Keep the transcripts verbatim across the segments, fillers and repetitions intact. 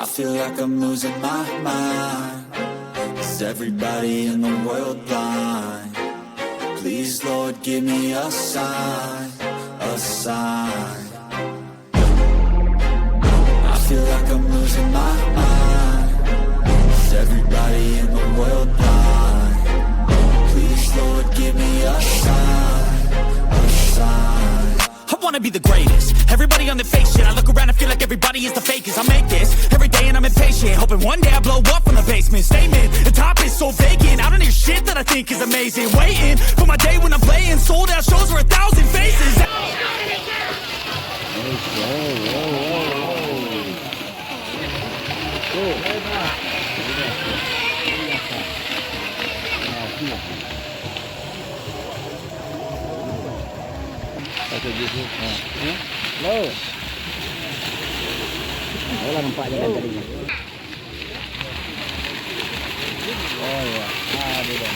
I feel like I'm losing my mind. Is everybody in the world blind? Please, Lord, give me a sign, a sign. I feel like I'm losing my mind. Is everybody in the world blind? Please, Lord, give me a sign, a sign. I wanna be the greatest. Everybody on the fake shit. I look around and feel like everybody is the fakest. I make this every day and I'm impatient. Hoping one day I blow up from the basement. Statement, the top is so vacant. I don't hear shit that I think is amazing. Waiting for my day when I'm playing sold out shows for a thousand faces. Satu G C. Ha. Hello. Oh, lah nampak jalan tadi. Oh, ya. Ah, dia dah.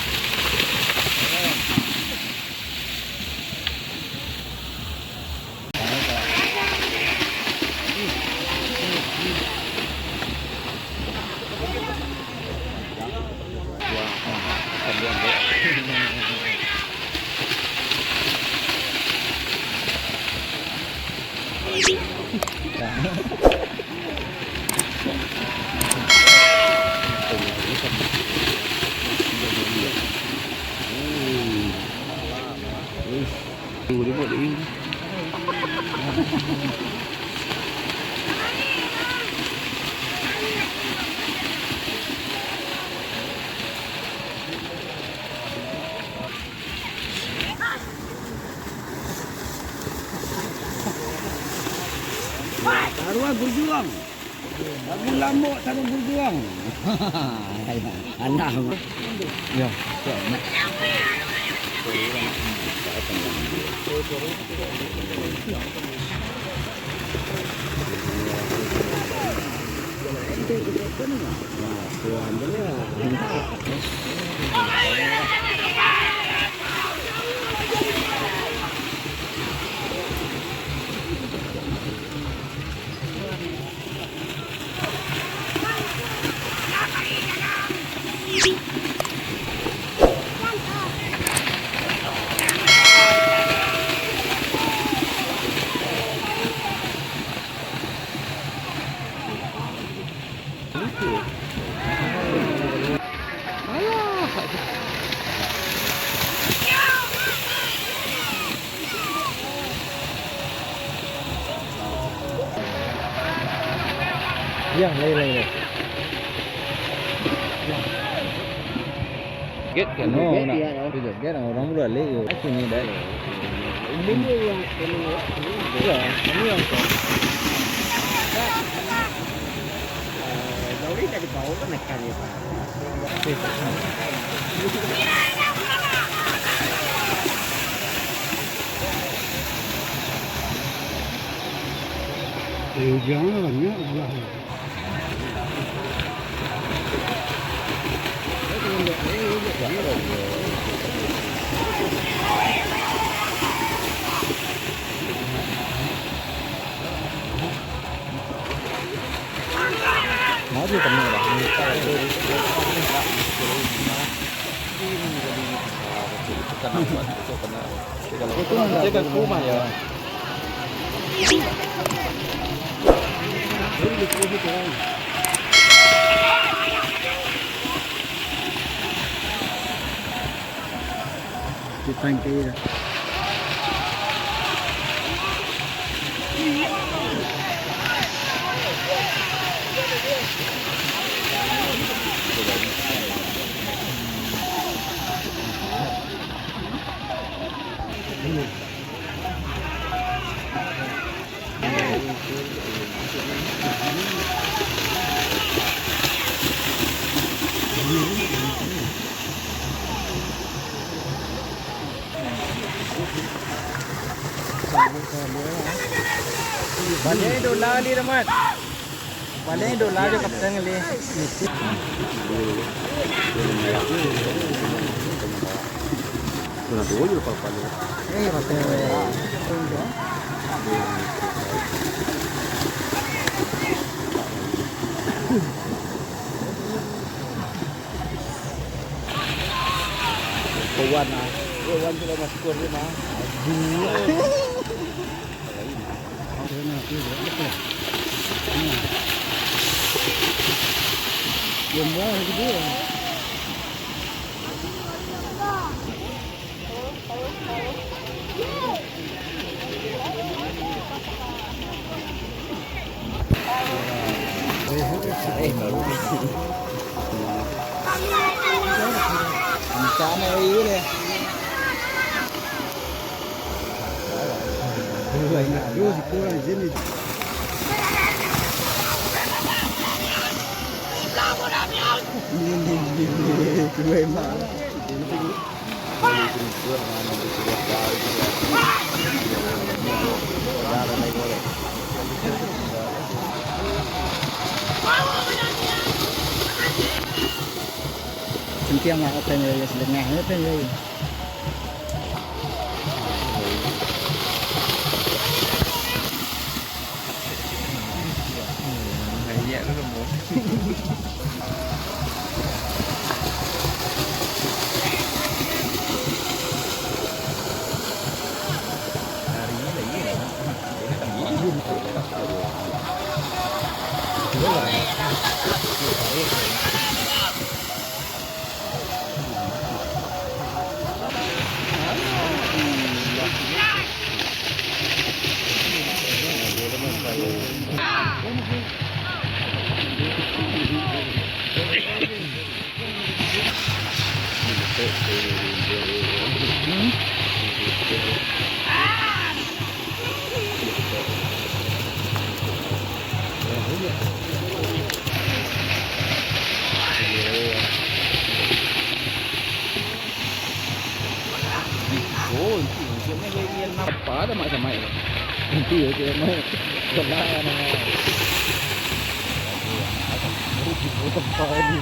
Taruah berjuang. Lagu lambok taruah berjuang. Anak. Ya, siap, Mak. Ya, lain, lain, lain. Gate kan? No, nak. Itu gate, orang baru balik, yo. Sini dah. Ini yang, ini yang. Ya, ini yang. Eh, jauh ni dari bawah kan naikkan ya, Pak. Eh, jangan banyak ulah. Maju kami lah. Tekan apa? Tekan apa? Tekan rumah ya. Kita yang kaya. Baliak dolar ni, Rahmat. Baliak dolar jo kapten ni. Eh, kapten. Kawan ah. Kawan tu lah masuk ni mah. Aduh. Lomba gitu. Sentiang lah, apa yang dia sedengah, apa yang dia. Oh, itu, itu, itu, itu, apa ada mak sama itu? Itu ya, itu ya, mak. Kena, nah. Rugi, potong padi.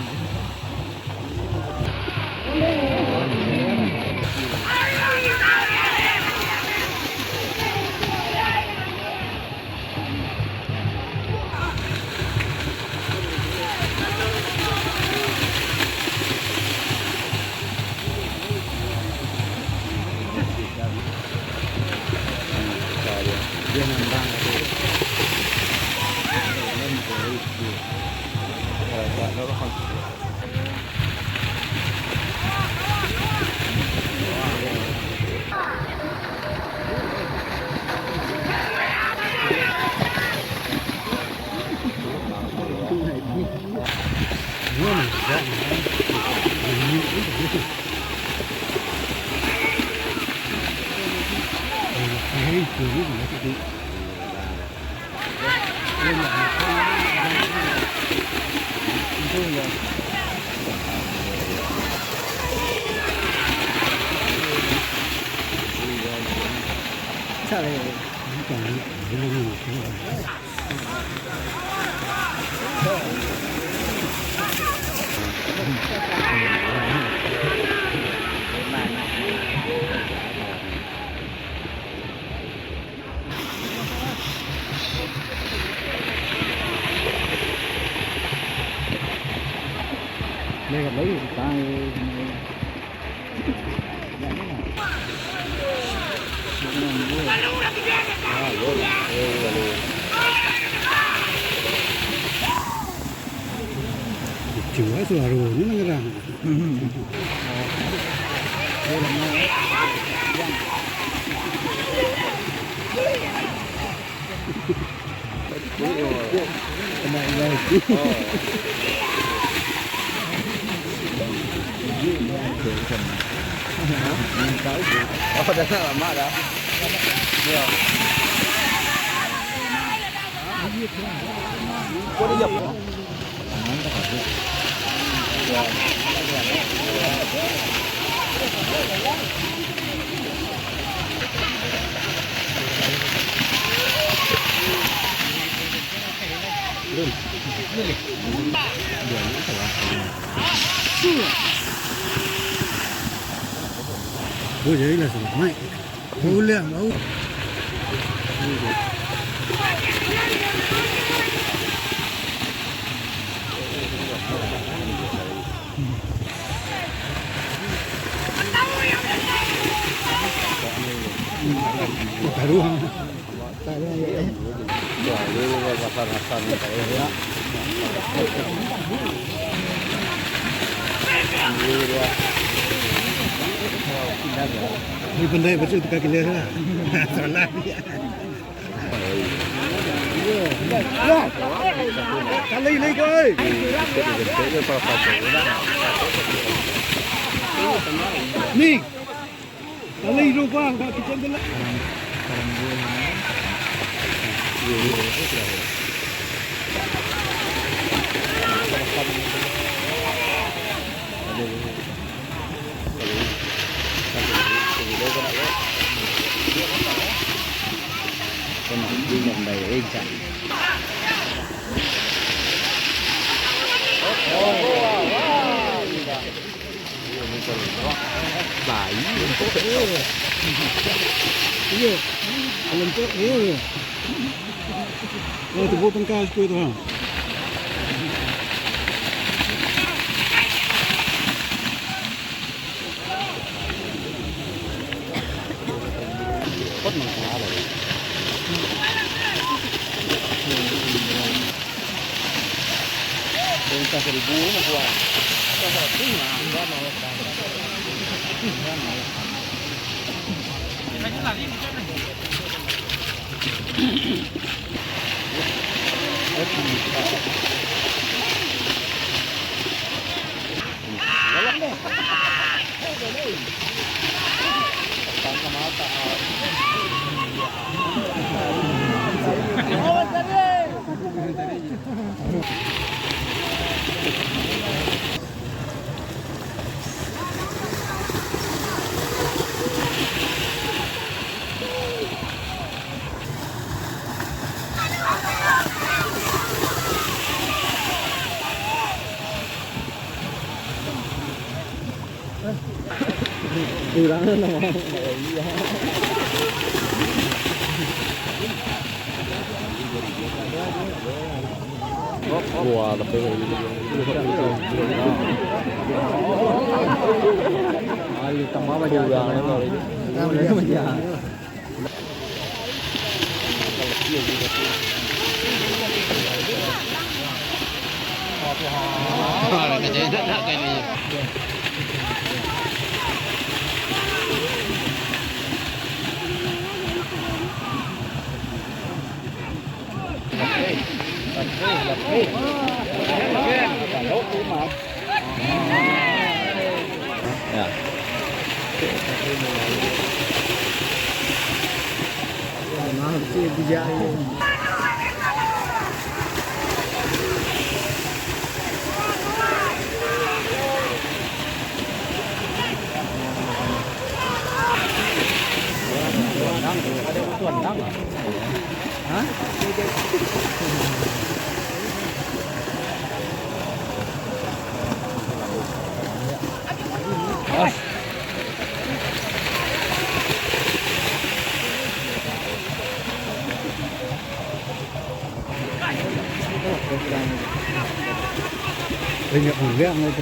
Lucu lah suaronyo manyerang. Oh, dah nak lama dah. Ya. Kau dia apa? Oh, jadi lah, Sobat Mike. Ulang, bau. Pasar-pasar ni, ya. Ini pandai baca tukar gila lah. Salah dia. Lai, lai, kau, oi. Ni. Lai, lu, bang, dah kita jalan. Iyo, kelompok, iyo. Oh, tu bukan kau sepuluh tu, ha. Kurang nama. Wah, tapi kurang. Ya. Banyak bulan itu.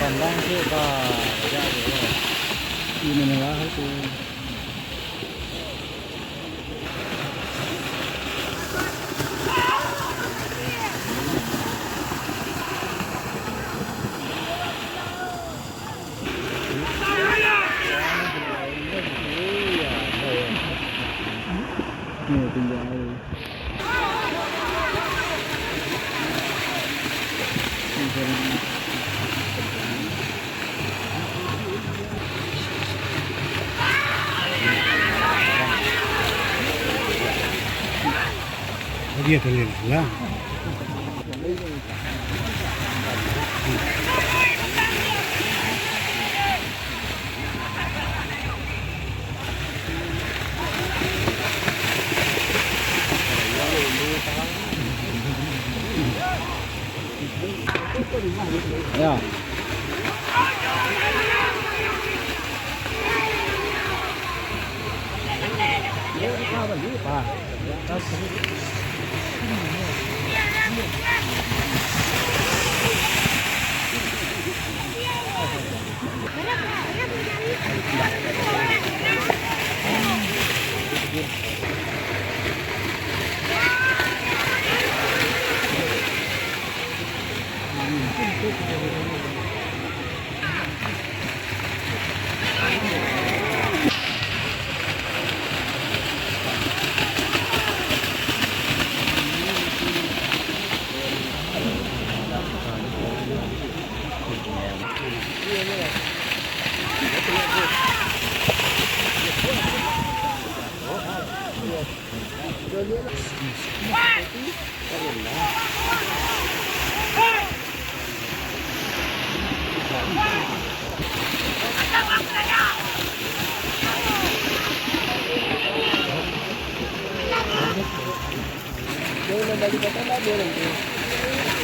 Kandang tu, bah, banyak tu. Di mana lah tu? Ni tinggal. Dia terlena lah. Ya.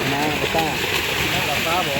Nah, patah. Nah, patah, Bo.